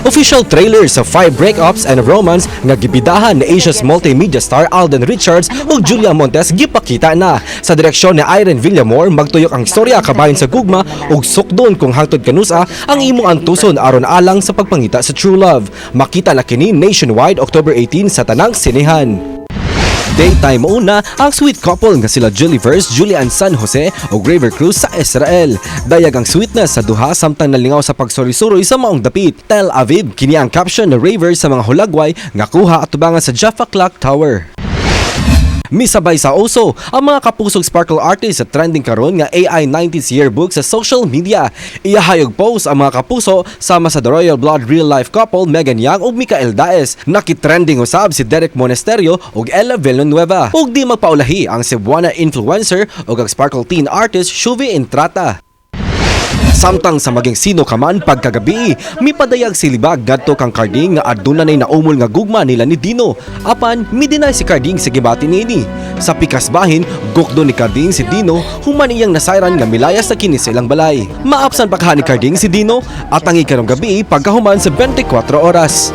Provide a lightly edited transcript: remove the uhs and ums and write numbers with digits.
Official trailer sa Five Breakups and a Romance nga gibidahan ni Asia's multimedia star Alden Richards ug Julia Montes gipakita na. Sa direksyon ni Irene Villamor, magtuyok ang istorya kabahin sa gugma ug sukdon kung hangtod kanusa ang imong antuson aron alang sa pagpangita sa true love. Makita na kini nationwide October 18 sa tanang sinehan. Daytime una ang sweet couple nga sila Julie Verse, Julian San Jose ug Rayver Cruz sa Israel. Dayag ang sweetness sa duha samtang nalingaw sa pagsuri-suroy sa maong dapit. "Tel Aviv," kini ang caption ni Rayver sa mga hulagway nga kuha atubangan sa Jaffa Clock Tower. Misabay sa uso ang mga kapusog Sparkle artist sa trending karon nga AI 90s yearbook sa social media. Iyahayog post ang mga kapuso sama sa The Royal Blood real life couple Megan Young ug Mikael Daez. Nakitrending usab si Derek Monasterio ug Ella Villanueva. Ug di magpaulahi ang Cebuana influencer ug ang Sparkle teen artist Shuvi Entrata. Samtang sa maging sino ka man pagkagabi, mipadayag si Libag ngadto kang Karding nga aduna nay naumol nga gugma nila ni Dino. Apan mideny si Karding sa gibati niini. Sa pikas bahin, gukdo ni Karding si Dino human iyang nasayran nga milayas na kini sa ilang balay. Maapsan pa kaha ni Karding si Dino at ang ikarong gabi pagkahuman sa 24 oras.